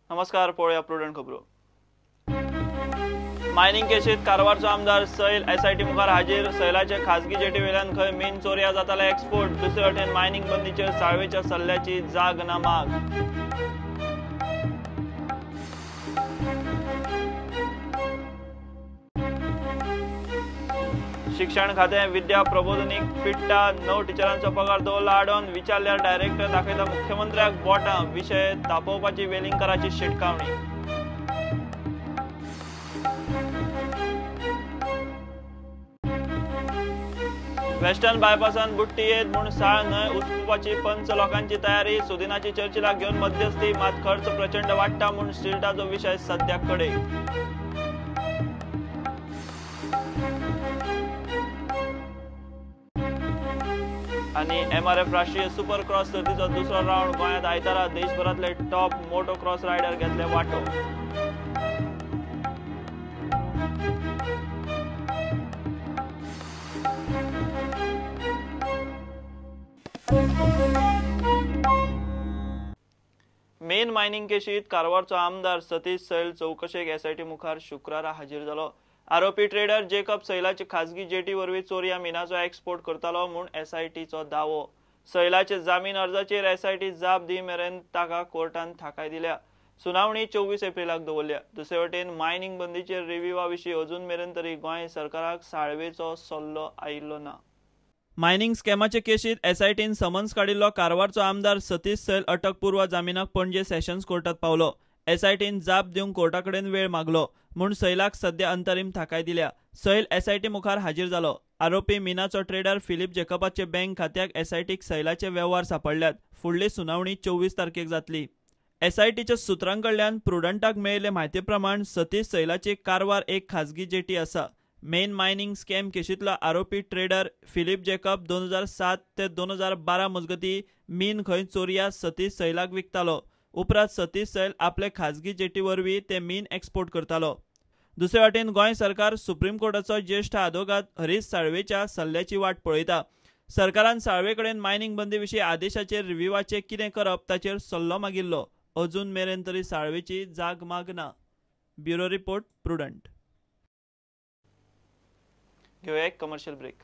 नमस्कार, पळोवया प्रुडंट खबरो. मायनिंग केशीत कारवारचो आमदार सैल एसआयटी मुखार हाजीर. सैलाचे खासगी जेटी वेल्यान खंय मीन चोरया जाताले एक्सपोर्ट. दुसरे वटेन मायनिंग बंदीचेर साळवेच्या सल्ल्याची जाग ना माग. शिक्षण खातें विद्या प्रबोधनीक पिट्टा 9 टिचरांचो पगार दवरला आडोवन. विचारल्यार डायरेक्टर दाखयता मुख्यमंत्र्याक बोटां. विशय तापोवपाची वेलिंगकाराची शिटकावणी. वेस्टर्न बायपासान बुट्टी येत म्हूण साळ न्हंय उसपुपाची पंच लोकांची तयारी. सुदिनाची चर्चिलाक घेवन मध्यस्थी, मात खर्च प्रचंड वाडटा म्हूण स्टिल्टाचो विशय सद्याक कडेक. आनी एमआरएफ राष्ट्रीय सुपर क्रॉस सर्तीचो दुसरो रावंड गोंयांत आयतारा. देशभरांतले टॉप मोटो क्रॉस रायडर घेतले वांटो. मेन मायनिंग केशीत कारवारचो आमदार सतीश सैल चवकशेक एसआयटी मुखार शुक्रारा हाजीर जालो. आरोपी ट्रेडर जेकब सैलाचे खासगी जेटी वरवीं चोरया मिनाचो एक्सपोर्ट करतालो म्हूण एसआयटीचो दावो. सैलाचे जामीन अर्जाचेर एसआयटी जाप दी मेरेन ताका कोर्टान थाकाय दिल्या. सुनावणी 24 एप्रिलाक दवरल्या. दुसरे वटेन मायनिंग बंदीचेर रिव्यूवा विशीं अजून मेरेन तरी गोंय सरकाराक साळवेचो सल्लो आयिल्लो ना. मायनिंग स्कॅमाचे केशीत एसआयटीन समन्स काडिल्लो कारवारचो आमदार सतीश सैल अटकपूर्व जामिनाक पणजे सेशन्स कोर्टात पावलो. एसआयटीन जाप दिवंक कोर्टा कडेन वेळ मागलो म्हूण सैलाक सद्या अंतरीम थाकाय दिल्या. सैल एसआयटी मुखार हाजीर जालो. आरोपी मिनाचो ट्रेडर फिलीप जेकबाचे बँक खात्याक एसआयटीक सैलाचे वेव्हार सापडल्यात. फुडली सुनावणी 24 तारखेक जातली. एसआयटीच्या सुत्रां कडल्यान प्रुडंटाक मेळिल्ले म्हायती प्रमाण सतीश सैलाची कारवार एक खासगी जेटी आसा. मेन मायनिंग स्कॅम केशींतलो आरोपी ट्रेडर फिलीप जेकब 2007 ते 2012 मजगती मीन खंय चोरया सतीश सैलाक विकतालो. उपरांत सतीश सैल आपले खासगी जेटी वरवीं ते मीन एक्सपोर्ट करतालो. दुसरे वाटेन गोंय सरकार सुप्रीम कोर्टाचो ज्येश्ठ आदवोगाद हरीश साळवेच्या सल्ल्याची वाट पळयता. सरकारान साळवे कडेन मायनिंग बंदी विशीं आदेशाचेर रिव्यूवाचें कितें करप ताचेर सल्लो मागिल्लो. अजून मेरेन तरी साळवेची जाग माग ना. Bureau report, Prudent. घेवया एक कमर्शियल ब्रेक.